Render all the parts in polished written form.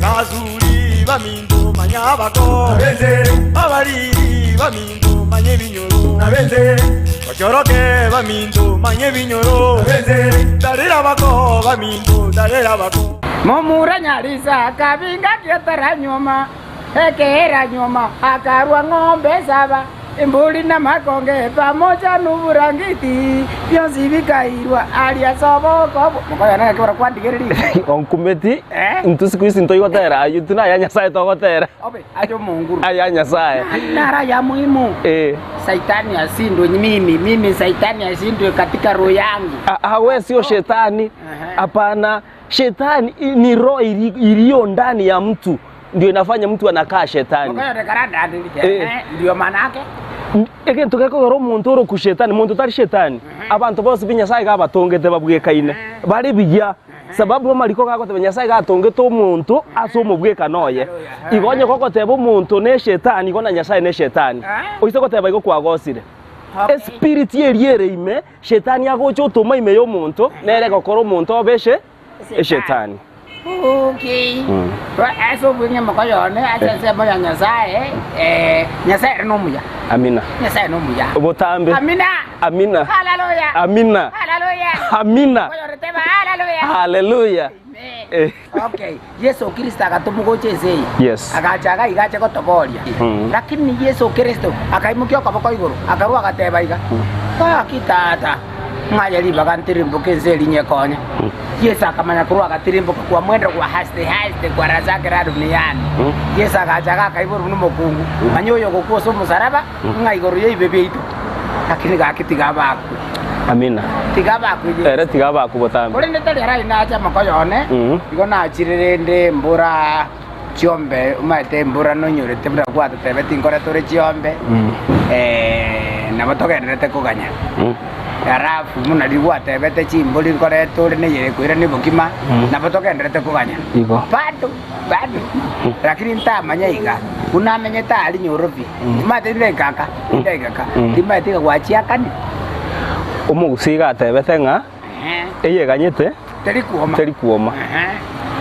Basuri baminto manya abako, abariri baminto manya ebinyoro, Bachoroke baminto manya ebinyoro, Tarera abako baminto tarera abako. Momura Nyarisa akabinga kiataranyuoma, ekeera nyuma akarua ng'ombe saba, embori namakonge pamoja noburangeti, bionsi bikairwa aria ase oboko Mokoyona naki barakwandigereria? Onkumeti, Eh? intwe siku hizi ntoigotera ayio, intwe naya Nyasaye togotera. Obe aye omonguru. Aya Nyasaye. Naro aya muhimu. Eh. Saitani ashindwe mimi, mimi saitani ashindwe katika roho yangu. Ah, ah, we sio shetani. Hapana. Shetani i- ni roho ili- iliyo ndani ya mtu ndio inafanya mtu anakaa shetani. Mokoyonekana ndandiri. Eh. Eh, ndio manake. Egento gekogera omonto ore okushetani, monto tari shetani. Abanto bonsi bi Nyasaye gabatongete babwekaine, bare buya. Sababu amariko gagoteba Nyasaye gatongete omonto ase omobwekano oye. Igo onye gogoteba omonto ne shetani, igo na Nyasaye ne shetani. Oise goteba igo kwagosire. Espiriti eria ere ime, Shetani agocha otoma ime y'omonto, nere egokora omonto obe eshe eshetani. Okay. Ase obweng'e mokoyo one, ase ensemo ya Nyasaye, eh, Nyasaye ere nomuya. Amina. Nyasaye nomuya. Botambe. Amina. Amina. Haleluya. Amina. Haleluya. Amina. Mokoyo one teba haleluya. Haleluya. Amen. Eh. Okay. Yeso Kristo agatoma gocha ense eye. Yes. Agacha iga iga ache gotoboria. Mm. Lakini Yeso Kristo akaimokia okoboko igoro, akarua agateba iga, Gaki tata, ng'aye ribaga ntirimboke ense eria nyekonye. Yeso akamanya korwa agatirimboka kwa mwendo gwa haste haste kwa razakera duniani. Mm. Yeso agacha iga akaiborwa buna omokungu, manya oyo ogokwa ase omosaraba, ng'a igoro y'ebibe biaito. Lakini gaki tiga abakwe. Amina. Tiga abakwe Yeso. Ere tiga abakwe botambe. Korende tari arai nache amakoyo one, Mhm. igo nachire rende embura chiombe, omanyete embura nonyorete buna gwatotebeti nkore tore chiombe, eh, nabo togendererete koganya. Alafu buna riria gwatebete chimbori nkore tore neyere koirania obokima, nabo togendererete koganya. Igo. Bado, bado. Lakini ntamanya iga, buna amenyete aria Nyorobi, omanyete ndekaka, ndekaka, timanyeti iga gwachiakani. Omogusii iga atebete ng'a eyeganyete Teri kuoma. teri kuoma.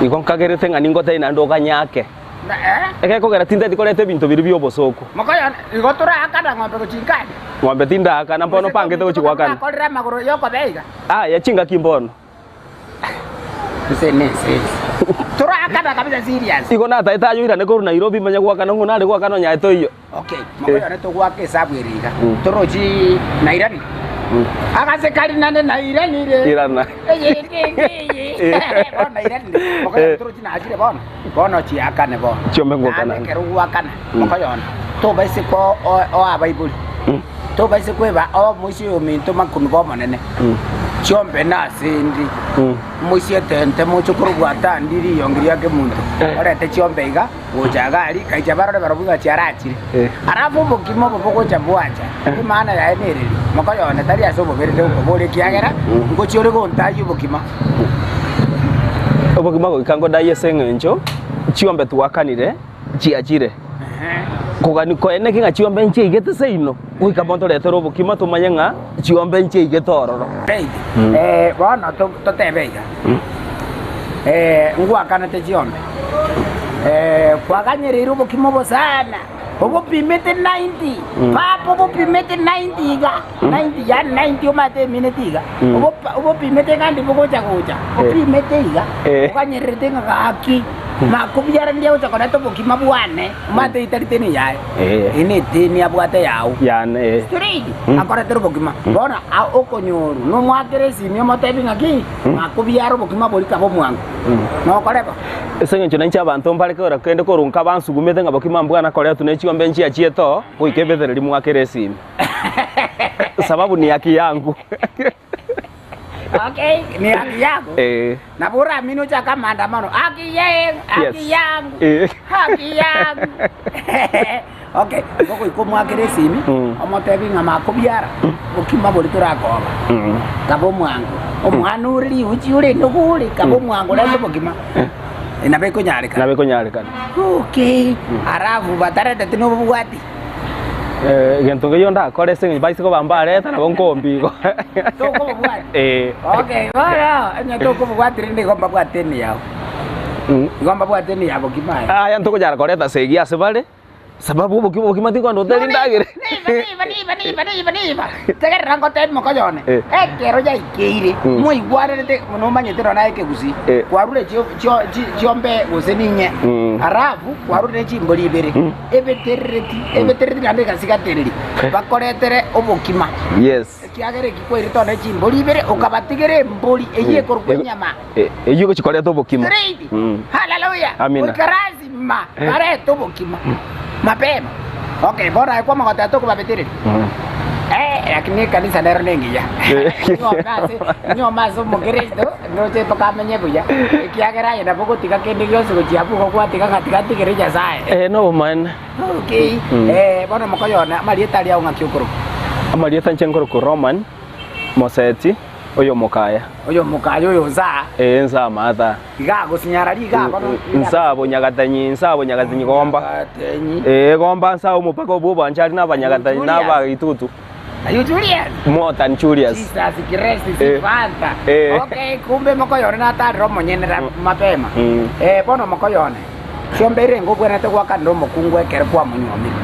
Igo nkagerete ng'a ningotebie naende oganye ake. Na, eh? Egekogera tinteti koreta ebinto biria bi'obosooku. Mokoyo, igo toraakana ng'ombe gochia inkani? Ng'ombe tindaakana, mbono pangete gochia goakana. Nakorire amagoro y'okobea iga. Aya, chingaki mbono. Ense nense ense. Toraakana kabisa serious. Igo nataete aye oirane korwa Nairobi manye goakana ng'o nare goakana onyaete oyio. Okay, mokoyo one togoaka esabu ere iga. Torochi nairanire. Agase kari nane nairanire. Irana. Eyende eye. Bono nairanire. Mokoyo one torochi nachire bono. Bono chiakane bono. Chiombe ngwakana. Naende ekero ogwakana, mokoyo one, tobaise ko oa abaibori. Tobaise kweba omoisia oyo ominto makumi b'Omonene. Chiombe nase ende. Omoisia etente moche korobua atandi riyongi ria kemunto. Orete chiombe iga. Gocha iga aria, gaicha barore barobwo ng'a chiarachire. Alafu obokima obo bogocha bwancha, emaana yaye nereri, mokoyone tari ase omobere nde gokoboria ekiagera ngochia ore gontayia obokima. Obokima goika ngodayie ase eng'encho chiombe twakanire chiachire. Kogani koeneki ng'a chiombe nchiaigete seino, goika bono toretere obokima tomanye ng'a chiombe nchiaigete ororo. Right. Eh, bono to- totebe iga. Eh, ngwakanete chiombe. Eh, kwaganyereire obokima obo sana, obopimete 90, papa obopimete 90 iga, 90 yaani 90 omanyete emineti iga, Obopa- obopimete iga ndi bogocha gocha, opimete iga, Eh. oganyererete ng'a gaki, makobiara ndiagocha koreta obokima bwane, omanyete eyio tari teni yaye, Eh. eye neteni abwate yao. Yane eh. Straight, akoretera obokima. Bono a- okonyorwa, nomoakere esimi omotebi ng'aki, makobiara obokima boria kabe omwango. Nokore bo. Ase eng'encho nainche abanto mbare kera kende korwa nka bansugumete ng'a bokima mbwana koretwa ne chiombe nchiachiete oo, goika ebetereri mwakere esimi. Sababu ni haki yangu. Okay, ni haki yako. Eh. Nabo oramine ochake amaandamano, haki yangu, haki Yes. yangu, Eh. haki yangu. Okay, igo goika omwakere esimi, Mm. omotebi ng'a makobiara, bokima boria torakoba. Mm. Kabe omwango, omwana ore riuchi ore enugu ore, kabe omwango orente obokima. Eh, nabo ekonyarekana. Nabo ekonyarekana. Okay, alafu batareteti nobobwati. Eh, egento nkeiyo ndakore ase eng'encho baise koba mbareta nabo nkombi igo. Tokobobwati? Eh. Okay, bono onye tokobobwati rende igo mbabwate ime yao. Igo mbabwate enia ya bokima aye. Aya ntokonyara koreta segi ase bare, sababu obokima obokima tikogenda gotera endagera. Niba, niba, niba, niba, niba, niba. Tegerera ngotebi mokoyo one. Eh. Ekero yaikeire, moigwanerete nomanyete nonya naye ekegusii. Eh. Kwarure chio- chio- chi- chiombe gose ninye. Alafu kwarure ne chimbori ibere. Ebeterereti, ebeterereti naende egasigatereri. Bakoretere obokima. Yes. Ekiagera eki kwairete one chimbori ibere, okabatigera embori eyio ekorokwa enyama. Eyio egochia koreta obokima. Straight. Haleluya. Amina. Goika lazima barete obokima mapema. Okay, bono aye kwamagoteba tokobabetereria. Eh, lakini ekanisa nero nengiya. Nyuome ase nyuome ase omokristo ndoche tokamenye buya. Ekiagera aye nabo ogotiga kende gionsi gochia abwo igo gwatiga ng'a tiga ntigere Nyasaye. Eh, nobomaene. Okay. Eh, bono mokoyona amarieta aria ao ng'aki okorokwa? Amarieta inche nkorokwa Roman Moseti. Oyomokaya. Oyomokaya oyo nsaa. Ee, nsaa Martha. Iga agosinyara riga bono. Nsaa bonyagatanyi, nsaa bonyagatanyi gomba. Nyagatenyi. Ee, gomba nsaa omopaka obwo obwanchari na abanyagatanyi na abaitutu. Are you Julius? More than Julius. Jesus Christ Eh. sifanta. Eh. Okay, kumbe mokoyone natarire omonyenera mapema. Mm. Eh, bono mokoyone. Chiombe renge obwenerete goakanera omokungu ekero kwamonyuomire.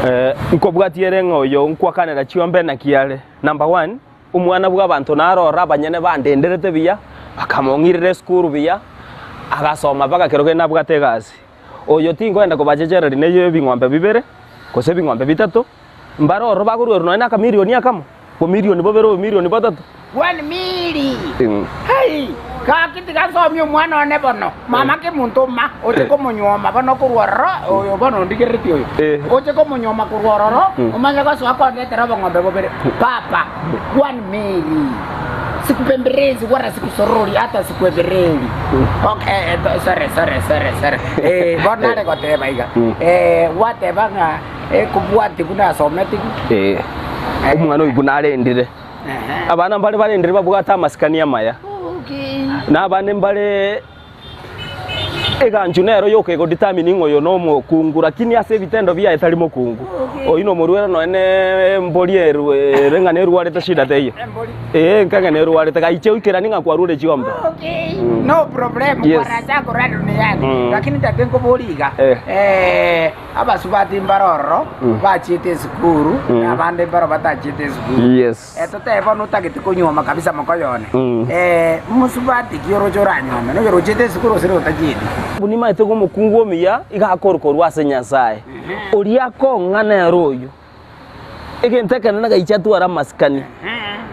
Eh, nkobwatie ere ng'a oyo nkwakanera chiombe naki are. Number one, Omwana bw'abanto narore abanyene bandenderete buya, bakamong'irera esukuru buya, agasoma mpaka kero kende nabwate egasi. Oyo tinkoenda kobachechereria neye ebing'ombe bibere, gose ebing'ombe bitato, mbare ororo bakoruerwa nonya na akamilioni akamo, bomilioni bobere obomilioni botato. One mili. Hai! Gaki tiga nsomie omwana one bono. Mama kemonto ma, oche komonyuoma bono korwa ororo, oyo bono ondigereretie oyo. Oche komonyuoma korwa ororo, omanye gosoa kondetera obong'ombe bobere. Papa, one mili. Sikupemberezi wala sikusorori hata sikuebereri. Okay, eh, to- sorry, sorry, sorry, sorry. Eh, bono nare goteba iga. Eh, gwateba ng'a ekobwati buna asometigwe. Eh, omwana oyo buna arendire. Abana mbare barendire babwate amasikani amaya, na abande mbare eganchu nero yoka egodetermine ng'a oyo nomokungu, lakini ase ebitendo biaye tari mokungu. Oyio nomorwere nonya ne embori erwe ere ng'a nerwarete shida teiyo. Ee nka ng'a nerwarete gaiche oikeranie ng'a kwarure chiombe. No problem Yes. kwaracha korwa duniani Mm. lakini tate nkobori iga Eh. eh, Abasubati mbare ororo bachiete esukuru, na abande mbaro batachiete esukuru. Yes. Eh, totebe bono otagete konyuoma kabisa mokoyo one. Mm. Eh, mosubati ki oroche oranyuome? Noyo orochete esukuru gose notachieti? Buna nimaete ng'a omokungu omuya iga akorwa ase Nyasae, oria akong'a nere oyio. Egento ekenene gaicha atware amasikani,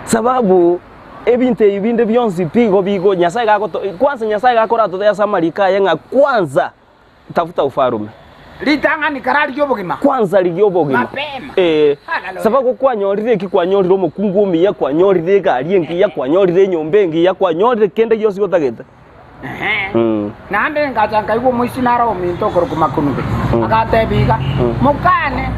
sababu ebinto ebi binde bionsi pi igo bigo Nyasae gagoto kwanza Nyasae gakoratotebia ase amariko aye ng'a kwanza Tafuta ufalume. Ritang'ani kararigie obogima. Kwanza rigia obogima. Mapema. Ee. Haleluya. Sababu kwanyorire eki kwanyorire omokungu omuya, kwanyorire egari engiya, kwanyorire enyomba engiya, kwanyorire kende gionsi otagete. Ehe. Mm. Naende ngacha nkaigwa omoisia naro ominto okorokwa Makunube, agatebia iga, Mokane,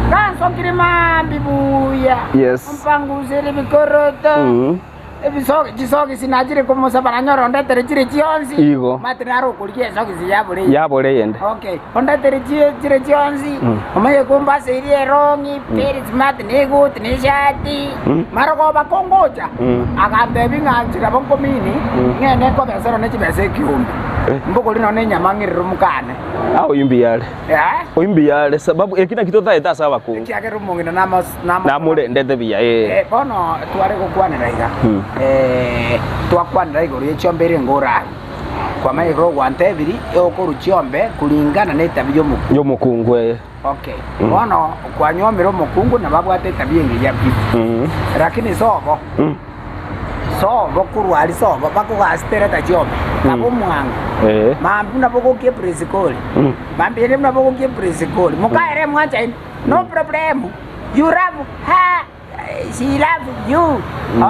gansokire mambia buya, Yes. ompangusere ebikoroto, Mm. Ebisogi, chisogisi nachire komosaba nanyore ondetere chire chionsi. Igo. Omanyete naro okorigia esogisi yabore eye. Yabore eyende. Okay, ondetere chie chire chionsi, omanye kombaseirie erong'i, very smart, na egoti, na eshati, marogoba kongocha, agantebia ng'a inche nabo nkomini, ng'ende nkobesere one chibesa ekiombe, mbogori nonye enyama ng'irere omokane. Ah, oyio mbuya are. Eh? Oyio mbuya are sababu eki naki totaete ase abakungu. Ekiagera omong'ina namo- namo- Namorendete buya ee. Eh, bono tware gokwanera iga Mm. eh, twakwanera igoro ye chiombe ere ngorari kwamanya igoro gwantebiri okorwa chiombe kulingana na etabi y'omokungu Yomokungu eye. okay bono kwanyuomire omokungu nabo abwate etabi engiya pi Mm. lakini sobo Mm. Sobo korwa aria sobo bakogasitere chiombe, kaba omwango. Eh. Mambia buna bogokia epresikoli. Mambia ere buna bogokia epresikoli. Mokaere mwanchaine. No problem. You love her. She love you.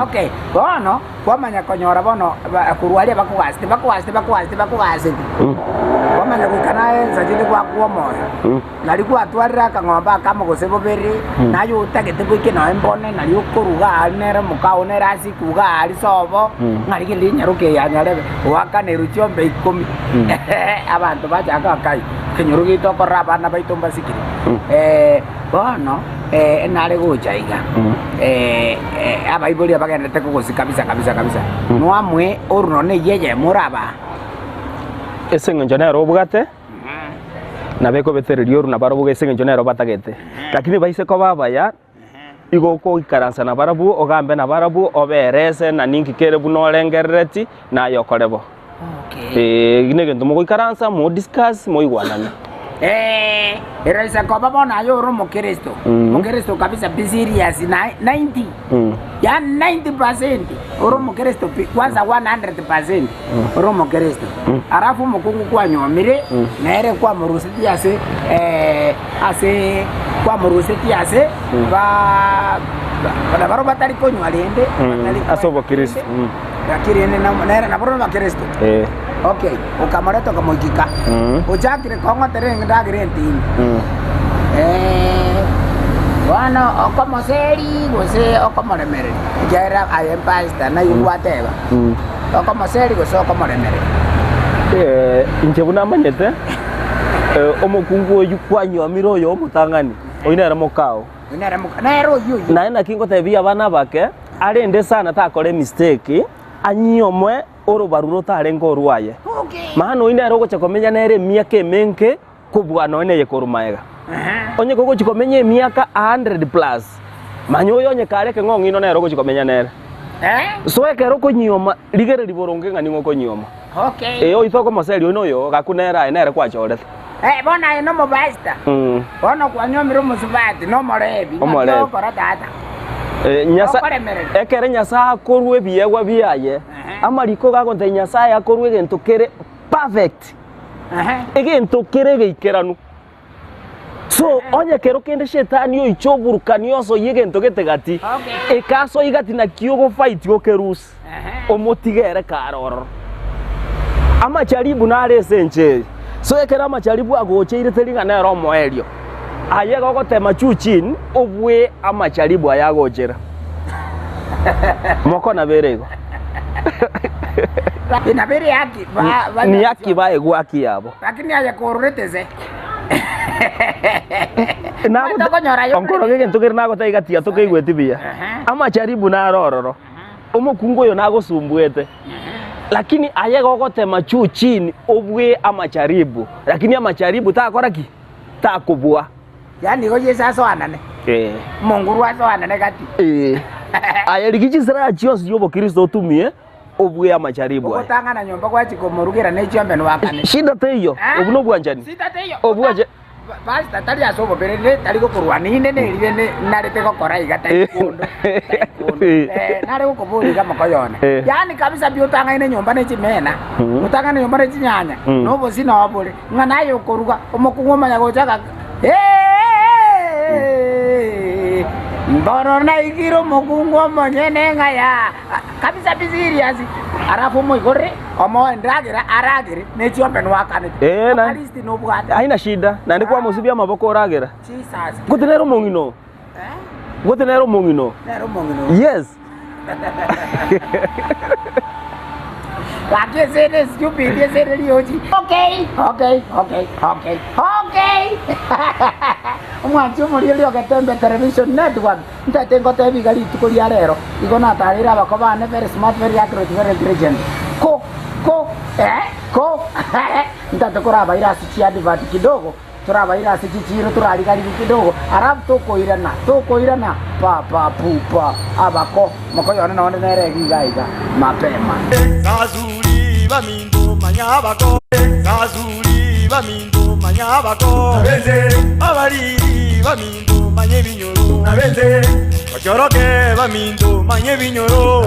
Okay. Bono kwamanya konyora bono ba- korwa aria bakogasete bakogasete bakogasete bakogasete. Kwamanya goika naye ensa chinde gwakwa omoyo. Nario gwatwarire akang'ombe akamo gose bobere, na aye otagete boike nonya mbone, nario okoruga aria nere omokao nere ase ikuga aria sobo, ng'a rigereria enyaroke eye ya nyarebe, oakanerwe chiombe ikomi. Abanto bachaka kai, ekenyoro giaito okorora abana baito mbasikire. Bono, nare gocha iga, abaibori abagenderete kogosika kabisa kabisa kabisa, nwamwe orwe nonya na eyio eyemo orabaa. Ase eng'encho nere obwate, nabo ekobetereria oru nabarobwo ase eng'encho nere obatagete. Lakini baise koba abaya, igo okoikaransa nabarabwo, ogambe nabarabwo, oberese na ninki kere buna orengerereti, naye okore bo. Okay. Eki negento mogoikaransa, mo discuss, moigwanane. Eh, eraisa koba bono aye ore omokristo, omokristo kabisa pi serious na 90, yaani 90% ore omokristo pi, kwanza 100% ore omokristo. Alafu omokungu kwanyomire, nere kwamorusetie ase ase kwamorusetie ase ba ba barabwo batari konywa rende, batari Ase obokristo. Lakini rende nere nabo Abakristo. Eh. Okay, okamoreta okamoikika. Mm. Ochakire kong'otera endagera entindi. Mm. Eh, bono okomoseri gose okomoremereria, ekiagera aye mpastor naye gwateba. Mm. Okomoseri gose okomoremereria. Eh, inche buna amanyete eh, omokungu oyio kwanyuomire oyo omotang'ani oyio nere mokao Oyio nere moka, nere oyio oyio. Naye naki ngotebia abana abake Arende sana takora emistake, anyiomwe orobaru rotarenge orwaye. Maana oyio nere ogocha komenya nere emiaka emenke kobua nonya neye korwa magega. Onye kogochia komenya emiaka a hundred plus, manya oyo onye kare ekeng'ong'ino nere ogochia komenya nere. So ekero okonyioma, rigereria boronge ng'a ning'o okonyioma. Ee, oyio tokomoseria oyio noyo, gakwa nere aye nere kwachorete. Bono aye nomopastor, bono kwanyomire omosubati, nomorebi, naki Omorebi. ogokora tata? Eh, Nyasa- Okoremereria. ekere Nyasae akorua ebiegwa biaye, Ehe. amariko gagontebia Nyasae akorua egento kere perfect, Ehe. egento kere egeikeranu. So, onye kero kende shetani oiche oburukanie osoyie egento gete gati, Okay. ekasoyia gati naki ogofight okerusie. Ehe. Omotige ere kare ororo. Amacharibu nare ase ense eye. So ekero amacharibu agocheire teri ng'a nere omoerio. Aye iga ogotema juu chini obue amacharibu aya agochera. Moko nabere igo. Nabere haki ba, ba, Ni haki baegwe haki yabo. Lakini aye kororete se. Nagote- Tokonyora yo- Onkoroga egento kere nagotebia gatiga tokeigweti buya. Ehe. Amacharibu nare ororo. Omokungu oyo nagosumbuete, lakini aye gogotema juu chini obue amacharibu, lakini amacharibu takora ki? Takobua. Yaani igo Yeso asoanane, Eh. omonguru asoanane gati. Eh. Aye rigia chisiraha chionsi chi'obokristo otumie obue amacharibu aya. Ogotang'ana nyomba gwachia komorugera ne chiombe nwakane. Shida teiyo, obwo nobwanchani. Shida teiyo. Obwancha- Pastor tari ase obobere ne tari gokorwania inde nerire ne narete gokora iga tari kondo tari kondo eh nare gokoboria iga mokoyone Eh. yaani kabisa pi otang'aine nyomba ne chimena Mhm. otang'aine nyomba ne chinyanya Mm. na obosie noo bore ng'a naye okoruga omokungu omanya gocha gaka mbono naigire omokungu omonyene ng'a yaa Kabisa pi serious alafu omoigorere omoe endagera aragere ne chiombe nwakanete. Eh, na- At least nobwate. Haina shida naende kwamosibia amaboko oragera Jesus. gose nere omong'ina oo Eh? gose nere omong'ina oo Nere omong'ina oo. yes Gaki ase ere stupid ase ere riochi. Okay, okay, okay, okay, okay. Omwanchi omoriori ogetembe television network. Ntaete ngotebi iga rituko ria rero, igo natareire abako bane very smart, very accurate, very intelligent. Ko, ko, eh, ko, ntaete korabaire ase chiadvert kidogo, torabaire ase chichiiro torarigarigwe kidogo, alafu tokoirana, tokoirana, pa, pa, pu, pa, abako, mokoyone nonde nere iga iga iga, mapema. Sasuri baminto manya abako Sasuri baminto manya abako Abariri baminto Manya ebinyoro, Bachoroke baminto, manya ebinyoro,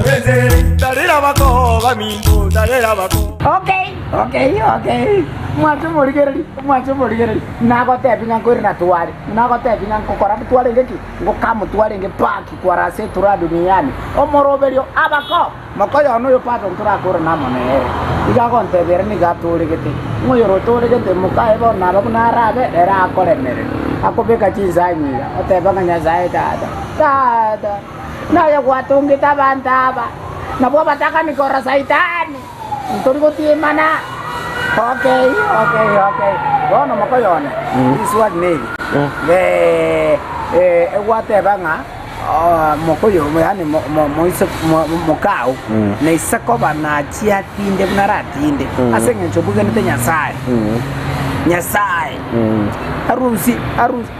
Tarera bako baminto, tarera bako. Okay, okay, okay. Mwanche omorigereri, mwanche omorigereri. Nagotebi ng'a nkoirana tware, nagotebi ng'a nkokora twarenge ki? Ngokamu twarenge paki kwara ase etura duniani. Omoroberio abako, mokoyona oyo bado ntorakorana amo nere. Iga agontebia ere nigo atoregete. Ng'a oyore otoregete mokaye bono naba buna arabe, ere akoremerere. Akobeka chinsanyi iga, oteba ng'a Nyasae Tata, Tata, naye gwatongete abanto aba, nabwo abatakani korwa Saitani, ntori gotiemana. Okay, okay, okay. Bono mokoyone, riswali neri, eh, eh, egwateba ng'a. Mokoyo, yaani moise mokao, na ise koba nachie atinde buna aratinde, ase engencho obwegenete Nyasae. Nyasae arusie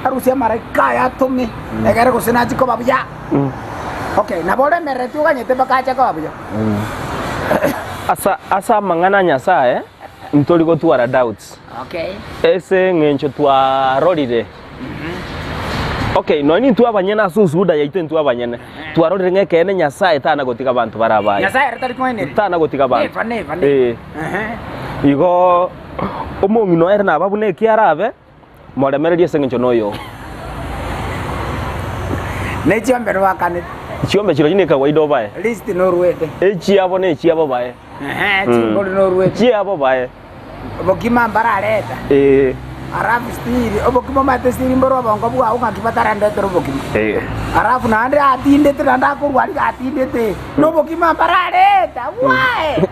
arusie amaraika aye atome, egere gose nachie koba buya. Okay, nabo oremereretie oganyete mpaka ache koba buya. Asa ase amang'ana a Nyasae, ntori gotwara doubts. Okay. Ase eng'encho twarorire Okay, nonya intwe abanyene ase osuda yaito intwe abanyene, twarorire ng'a ekeene Nyasae tana gotiga abanto bare abaye. Nyasae ere tari kong'ainereria. Tana gotiga abanto. Neba, neba, neba. Eh. Ehe. Igo omong'ina oye ere naba buna eki arabe, moremererie ase eng'encho noyo. Ne chiombe noakanete. Chiombe chirochio ne kawaida obae. List noruete. Echiabo ne echiabo bae. Ehe, chimbori noruete. Chiabo bae. Obokima mbarareta. Ee. Alafu stiri, obokima omanyete stiri mbore obongo bwao ng'aki batarandetera obokima. Ee. Alafu naende atindete naende akorwa aria atindete, na obokima mbarareta, why?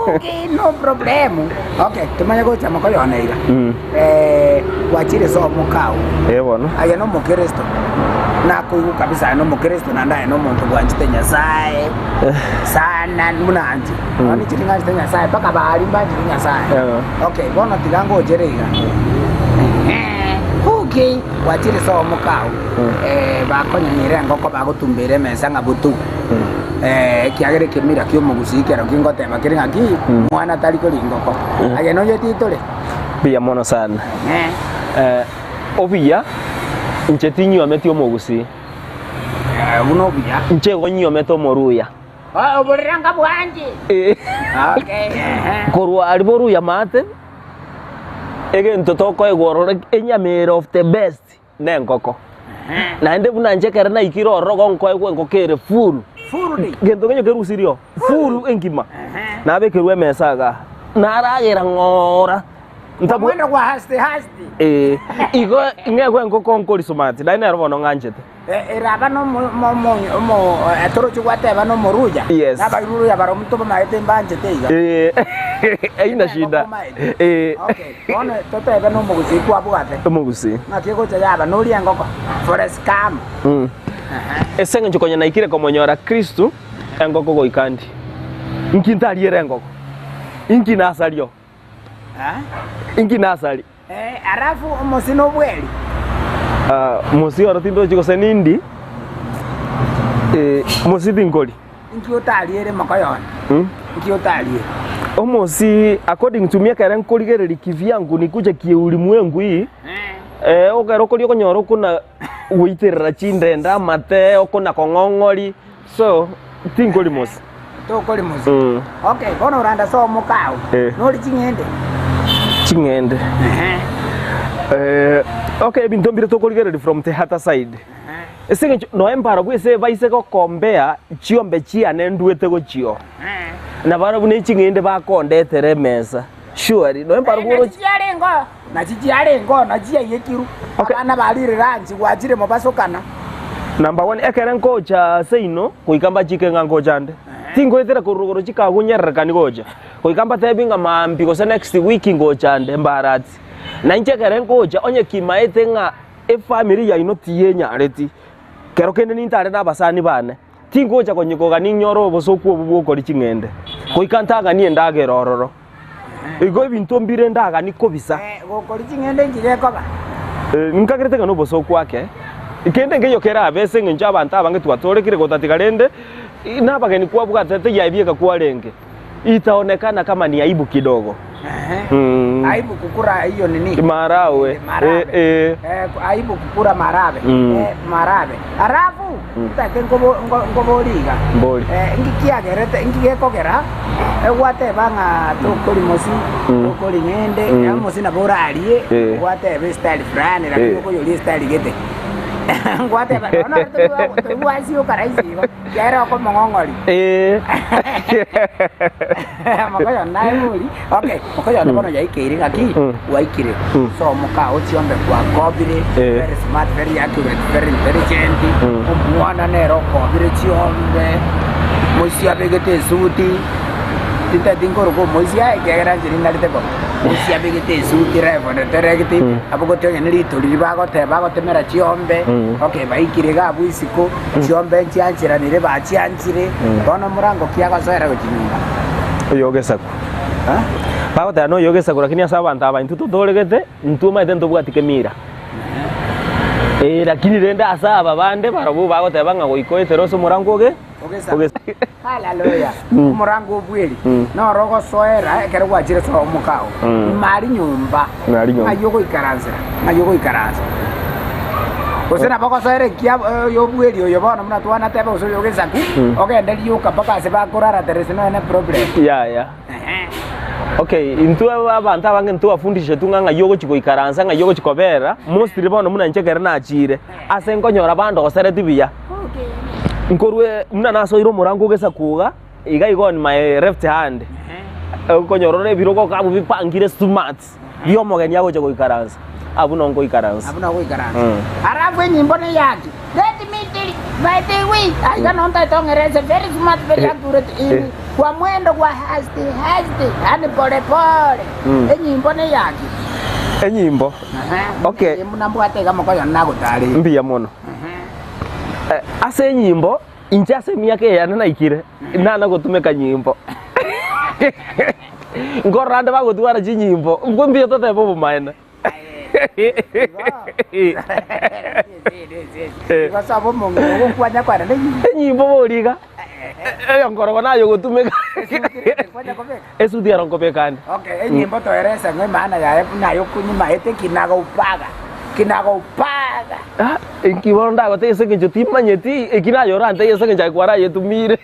Okay, no problem. Okay, tomanye gocha mokoyona iga. Mm. Eh, gwachire ase omokao. Ee bono. Aye nomokristo, nakoigwa kabisa aye nomokristo naende aye nomonto bwanchete Nyasaye sana buna inche. Bono inche ting'anchete Nyasaye mpaka baria mbanchete Nyasaye. Eh. Okay, bono tiga ngochere iga. Ehe, okay, gwachire ase omokao, eh, bakonyanyera engoko bagotumbeire emesa ng'a butu. Eh, ekiagera ekemira ki'omogusii kero kingoteba kere ng'aki, mwana tari koria engoko. Aye nonya titore. Mbuya mono sana. Ehe. Eh, obuya inche tinywometi omogusii, Eh, buna obuya. inche igo nywomete omoruya. Oh, oborere anga bwanche. Eh. Okay, ehe. Korwa aria boruya maate, egento tokoegwa ororo enyama ere of the best nenkoko. Naende buna inche ekero naikire ororo igo nkoegwa enkoko ere full. Full day. Gento kenya kerusirio full engima. Ehe. Nabekerwa emesa igaa, naragera ng'ora. Ntabwa Omwendo gwa hasty hasty. Eh, igo ng'egwe enkoko nkori smart, naende nero bono ng'anchete. Eraba toroche gwateba nomoruya, Yes. nabairuruya barobwo tobamaete mbanchete iga. Eh, haina shida. Eh. Okay, bono totebe nomogusii kwabwate. Omogusii. Ng'aki egocha yaba noria engoko for a scam. Mm. Aha. Ase eng'encho konya naikire komonyora Kristo, engoko goika ndi. Inki ntariere engoko? Inki nasario? Eh? Inki nasari? Eh, alafu omosie nobweri. Ah, mosie oro tindochi gose nindi, eh, mosie tinkori. Inki otariere mokoyone? Mm? Inki otariere? Omosie according to me ekere nkorigereria kivyangu nikuje kiulimwengu hii, eh, ekero okoria okonyora okona goiterera chindende amate, okona kong'ong'ori, so tinkori mosie. Tokori mosie. Mm. Okay, bono oranda ase omokao. Eh. Nori ching'ende. Ching'ende. Ehe. Eh, okay ebinto mbire tokorigereria from the other side. Ehe. Ase eng'encho noe mbarabwo ase baise gokombea chiombe chiane nduete gochio. Ehe. Na barabwo ne ching'ende bakondetera emesa. Surely noe mbarabwo Nachi oroche. chiarenge oo, nachi chiarenge oo, nachi chiaiyekirwe. Okay. Abana barire lunch gwachire mobasokana. Number one, ekere nkocha ase ino, goika mbachike ng'a nkocha nde. Tingoetera korwa rogoro chikagunyererekani gocha. Goika mbatebi ng'a maambia gose next week ngocha nde mbaratsi. Na inche ekere nkocha onye kimaete ng'a efamiri yaino tiyenyareti, kero kende nintare na abasani bane, tingocha konya kogania ninyore obosoku obwo bw'okoria ching'ende. Goika ntang'anie endagera ororo. Igo ebinto mbire ndaganie kobisa. Gokoria ching'ende inki gekoba? Nkagerete ng'a nobosoku ake, kende nkeiyo kerabe ase engencho abanto abange twatorekire gotatiga rende nabageni kwabwatete yaebieka kwarenge, itaonekana kama ni aibu kidogo. Ehe. Aibu kukura hiyo nini? Marawe. Marabe. Eh, eh. Eh, aibu kukura marabe. Mm. Eh, marabe. Alafu ntake nkobo nko- nkobori iga. Mbori. Eh, inki kiagerete inki gekogera egwateba ng'a tokori mosi tokori ng'ende Mm. mm. mosi nabo orarie Eh. gwateba estyle fulani lakini Eh. okoyoria estyle gete ngwateba nono torigwasioka rahisi igo kiagera okomong'ong'ori Eh. Mokoyo naye bori. Okay, mokoyo bono yaikeire ng'aki Mm. waikire. Mm. So moka ochiombe gwakobire Eh. very smart, very accurate, very intelligent. Mm. Omwana nere okobire chiombe. Moisia abegete esuti. Tintageti nkoroka omoisia ekiagera inche ninarete bobe. Omoisia abegete esuti reverend eregete, abogoti onye ne ritori riria bagoteba bagotemera chiombe, okay baikire iga abwo isiko, chiombe nchiancheranire bachianchire, bono morango ki agosoera gochia nyomba? Oyo ogesaku. Bagoteba noyo ogesaku lakini ase abanto aba intwe totoregete, intwe omanyete ntobwati kemira. Eh, lakini rende ase aba bande barobwo bagoteba ng'a goika oetere ase omorango oge Ogesaku. Haleluya! Omorango obweri noro ogosoera ekero gwachire ase omokao. Ime aria nyomba, Ime aria nyomba. ng'ai ogoikaransera, ng'ai ogoikaransa. Gose nabo ogosoera ekia oyo obweri oyo bono buna twanateba gose oyo ogesaku, ogende rioka mpaka ase bakorara there is no any problem. Yaya. Ehe. Okay, intwe abanto abange ntwafundishetwe ng'a ng'ai ogochi goikaransa, ng'ai ogochi kobera, mostly bono buna inche ekero nachire, ase nkonyora bandosereti buya. Nkorwe buna nasoire omorango ogesaku iga, iga iga on my left hand, okonyora ore ebirogo iga abwo bipangire smart, bia omogeni agocha goikaransa, abwo noo nkoikaransa. Abwo noo ogoikaransa. Alafu enyimbo neyaki, Let me tell you, by the way, aiga noo ntaete ong'erese very smart, very accurate in kwa mwendo gwa hasty hasty, yaani pole pole. Enyimbo neyaki. Enyimbo, Okay. Enyimbo nambwate iga mokoyo nagotareire. mbuya mono. Ase enyimbo, inche ase emiaka eye yane naikire, nana gotumeka nyimbo. Nkorora ande bagotwara chinyimbo, mbwe mbuya totebe obomaene. Igo sobo omong'ina ogokwanya kwane nenyimbo. Enyimbo bori iga, eyo nkorogo naye ogotumeka. Kwanya kobeka. Esuti ero nkobeka ande. Okay, enyimbo toerese ng'a emaana yaye buna yokonyimaete kinaga-ubaga, kinaga-ubaga. Ah, inki bono ndagotebie ase eng'encho timanyeti, eki naye orantebie ase eng'encho aye kwarayetumire.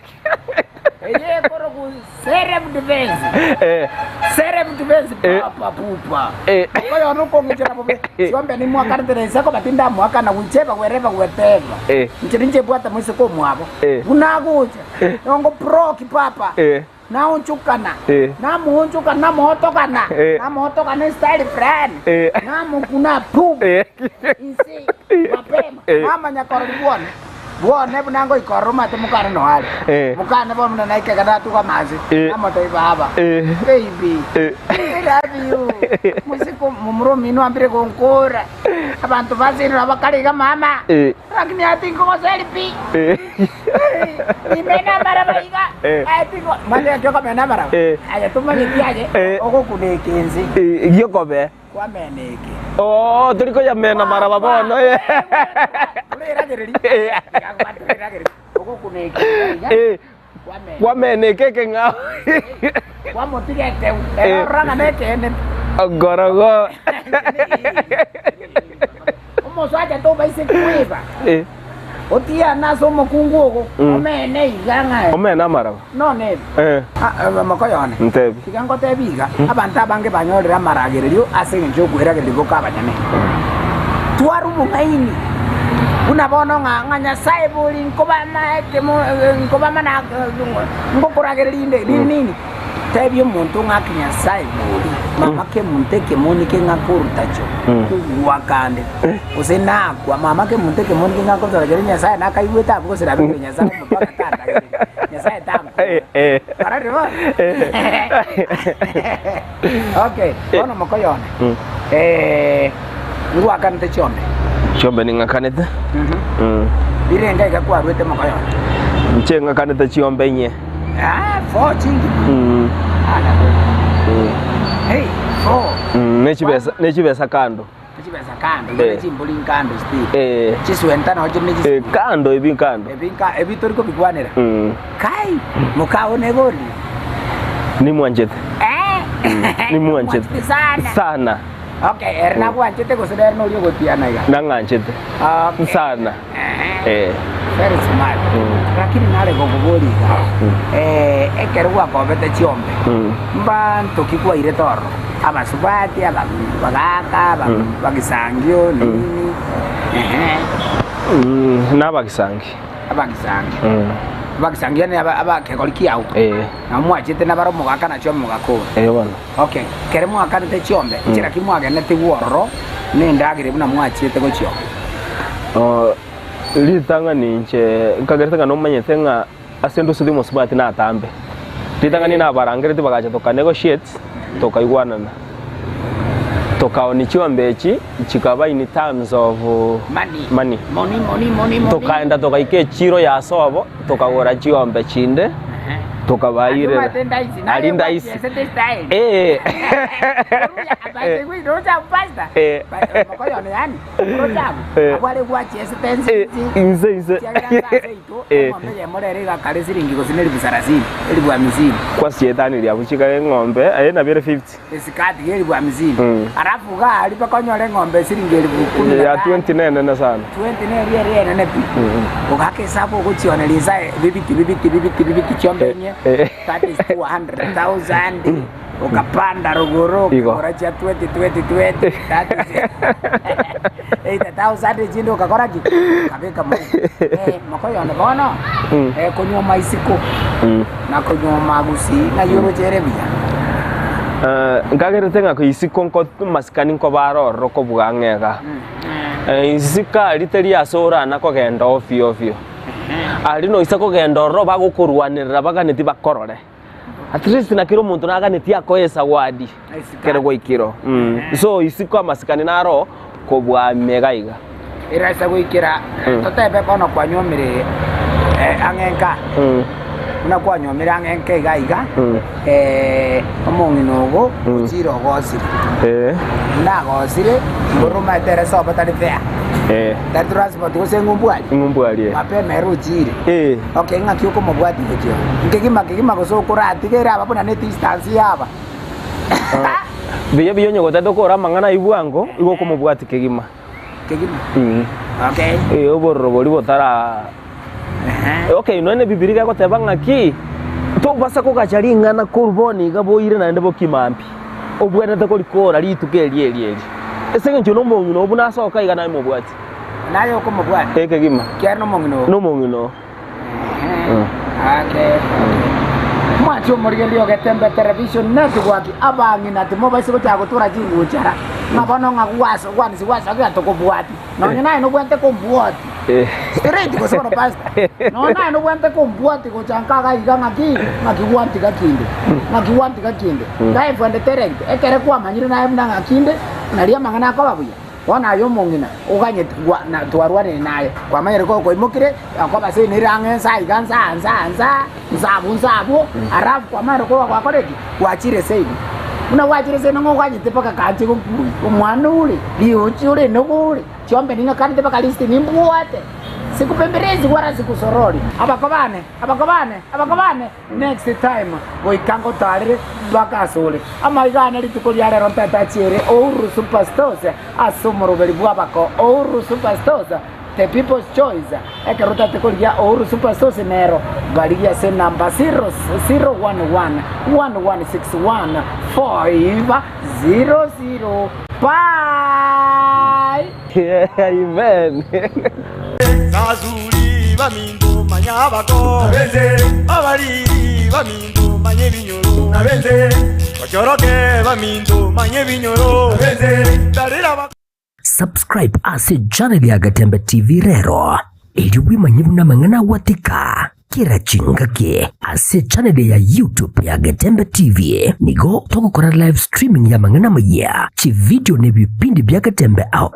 Eye ekorokwa self defense. Eh. Self defense Eh. papa pupa. Eh. Okoyona okong'ichera bobe. Chiombe nimwakanete na isiko but tindamoakana whichever wherever whatever. Eh. Inche ninche mbwate moiseke omwabo. Eh. Buna agocha. Nongo proki papa. Eh. Naonchokana, Eh. namoonchokana, namootokana, Eh. namootokana estyle fulani, Eh. namokuna pum, Eh. inse, mapema, Eh. namanya korori bwone, bwone buna ngoika ororo omanyete mokane noyo are, Eh. mokane bono buna naika iga natuga amache, Eh. namotebia baba, Eh. baby, Eh. I love you, mosike momura omino ambire gonkora, abanto basinire abakare iga mama, Eh. lakini ati nkogoseri pi. Eh. Nimena amaraba iga. Eh. Aye tigo. Mane ekio okomena amaraba. Eh. Aye tomanyeti aye Eh. ogokuna ekense. Eh, giokobe. Kwamena eke. Oh, tori koyamena maraba bono. eh. Toreragereria. Eh. Iga gwatoreragereria. Ogokuna eke iga. Eh, Kwamena. kwamena eke ekeng'ao. Kwamotiga eteu. Eh. Ero orora ng'a nekeene. Ogorogo. Omosacha tobaise kweba. Eh. Otiane ase omokungu ogo, omene iga ng'a Omene amaraba. none ebi. Eh. Ah, eh, mokoyo one. Ntebi. Tiga ngotebi iga, abanto abange banyorire amaragererio ase engencho y'okweragereria boka abanyene. Twara obong'aini buna bono ng'a ng'a Nyasae bori nkobama ekemo eh, nkobama na eh, ngokoragereria inde nini nini. Tebia omonto ng'a ake Nyasae bori, mama kemonto ekemoni keng'a korutacho kogwa kande, gose nakwa, mama kemonto ekemoni keng'a korutacho keria Nyasae nakaigwete abwo gose nabekire Nyasae omotwe agatandagereria, Nyasae tankora. Kwarorire bono? Okay, bono mokoyo one, ngwakanete chiombe? Chiombe ning'akanete. Rirenga iga kwarwete mokoyo one? Inche ng'akanete chiombe inye. Ah, four chingi. Mm. Ah, Hey, four. Mm, nechibesa nechibesa kando. Chibesa kando, Eh. eh. chimbori kando still. Eh. Chiswenta no chiri ne Eh, kando ebi kando. Ebinka ebi tori kobikwanera. Mm. Kai, mukao negori. Nimwanchete. Eh. Nimwanchete. Sana. Sana. Okay, ere nagwanchete gose nere nori ogotiana iga? Nang'anchete. Okay. Sana. Ehe. Eh. Very smart. Mm. Lakini nare gokoboria iga. Eh, ekero gwakobete chiombe, Mm. mbanto ki kwairete ororo? Abasubati, aba- abagaka, aba- abagisangio, nini? Ehe. Mm, nabagisangi. Abagisangio. Mm. Abagisangio yaani aba- abakegori kiao. Eh. Nabo mwachete nabare omogaka na chiombe mogakora. Eh bono. Okay, kere mwakanete chiombe, inchera ki mwagenete ororo nendagera buna mwachiete gochia oo? Ritang'ani inche nkagerete ng'a nomanyete ng'a ase ndoseti omosubati natambe. Ritang'ani nabarangereti bagacha toka negotiate tokaigwanana. Tokaonia chiombe echi chikaba in terms of Money. money. Money, money, money, money. Tokaenda togaika echiro ya sobo tokagora chiombe chinde tokabairera. Aria ndaisi. Eh. Eh. Eh. Eh, inse inse. Eh. Kwa sietanirie abwo chikare eng'ombe aye nabio ere 50. Esikati y'elifu hamsini. Mm. Alafu iga aria mpaka onyore eng'ombe esiringi elifu kumi na Ya tano. 20 nenene sana. 20 neria eria enene pi. Ogaka esabu ogochioneria insae bibiti bibiti bibiti bibiti chiombe enye. Eh. That is 200,000. Okapanda rogoro Igo. okagora chia 20 20 20. That is 80,000 echinde okakora ki? Okabeka mohuko. Eh, mokoyone bono. Mm. Eh, konywa maisiko. Mm. Na konywa magusii ng'ai oroche ere buya. Eh, nkagerete ng'a isiko nko masikani nkobara ororo kobua ang'e iga. Eh, isiko aria teri ase orana kogenda ofio ofio. Aria noisa kogenda ororo bagokorwanerera baganeti bakorore. At least na kera omonto naganetie akoe esawadi kere gwaikire oo. Mm. So isiko amasikani naro kobua ime iga iga. Eraisa goikera totebe bono kwanyuomire ang'e nka, buna kwanyuomire ang'e nka iga iga, omong'ina ogo ochire ogosire. Buna agosire, mboro omaete ere sobo tari fair. Tari transport gose eng'umbu aria? Eng'umbu aria. Mapema ere ochire. Okay, ng'aki okomobwatia gochia oo? Nkegima kegima gose okoratiga ere aba buna ne distance yaba. Buya buya onye gotete okore amang'ana ayio bwango, igo okomobwatia kegima. Kegima. Mm. Okay. Eh, obororo boria botara Ehe. Okay, nonya Bibilia egoteba ng'aki, tobasa kogacha ring'ana korwa bono iga boire naende bokima mbi. Obwenerete korikora rituko eri eri eri. Ase eng'encho nomong'ina oo buna asoka iga naye mobwati. Naye okomobwati. Eh, kegima. Kiare nomong'ina oo. Nomong'ina oo. Ake. Mwanche omorigereria ogetembe television network abang'ina timobaisa gochaka gotura chinguchara ng'a bono ng'a gwaso gwansi gwasokera tokobwati nonye naye nobwate kombwati straight gose bono pastor nonye naye nobwate kombwati gocha nka iga iga ng'aki ng'aki gwantiga kinde ng'aki gwantiga kinde life and talent ekere kwamanyire naye buna ng'aki inde nari amang'ana akoba buya. Bono aye omong'ina, oganyete gwa, na twarwanire naye, kwamanyire kokoimokire, okoba ase ere ang'e nsa iga nsa nsa nsa, nsa abwo nsa abwo, alafu kwamanyire koba gwakora ki? Gwachire seino. Buna gwachire seino ng'a oganyete mpaka kanche gokure, omwana ore, riochi ore enogo ore, chiombe ning'akanete mpaka list nimbwate, sikupembelezi wala sikusorori. Abako bane, abako bane, abako bane. Next time goika ngotarere mpaka asore amaiga ane rituko ria rero ntete achiere Ouru Superstores ase omoroberi bw'abako Ouru Superstores the people's choice ekero otagete korigia Ouru Superstores nero barigie ase enamba 0 0 1 1 1 1 6 1 5 0 0 Bye! Amen. Basuri baminto manya abako, abariri baminto manya ebinyoro, bachoroke baminto manya ebinyoro, tarera abako. Subscribe ase channel ya Gatembe TV rero, erio bwemanye buna amang'ana agwatika kera chingaki ase channel ya YouTube ya Getembe TV. Nigo togokora live streaming y'amang'ana amayia, chividio na ebipindi bia Getembe ao ao.